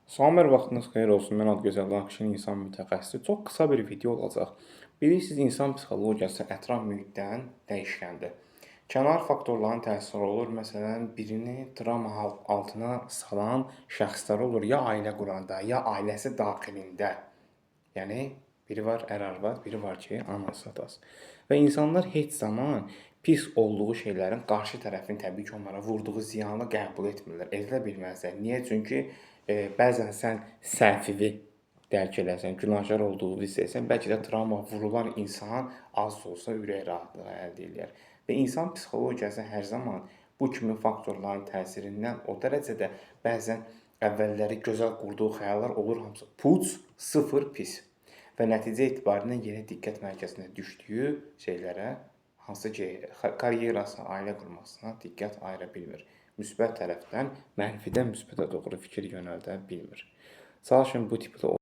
Salam, hər vaxtınız xeyir olsun. Mən Adgözəl Akşin, insan mütəxəssisi. Çox qısa bir video olacaq. Bilirsiniz, insan psixologiyası ətraf mühitdən dəyişkəndir. Kənar faktorların təsiri olur. Məsələn, birini travma altına salan şəxslər olur, ya ailə quranda, ya ailəsi daxilində. Yəni biri var ər-arvad, biri var ki, anası, atası. Və insanlar heç zaman pis olduğu şeylərin qarşı tərəfin təbii ki, onlara vurduğu ziyanı qəbul etmirlər, edilə bilməzlər. Niyə? Çünki bəzən sən səhvini dərk eləsən, günahkar olduğunu hiss etsən, bəlkə də travma vurulan insan az da olsa ürək rahatlığı əldə eləyər. Və insan psixologiyası hər zaman bu kimi faktorların təsirindən o dərəcədə bəzən əvvəlləri gözəl qurduğu xəyallar olur hamısı puç, sıfır pis. Və nəticə etibarilə yenə diqqət mərkəzinə düşdüyü şeylərə, hansı ki, karyerasına, ailə qurmasına diqqət ayıra bilmir. Müsbət tərəfdən mənfidən müsbətə doğru fikir yönəldə bilmir. Çalışın bu tipli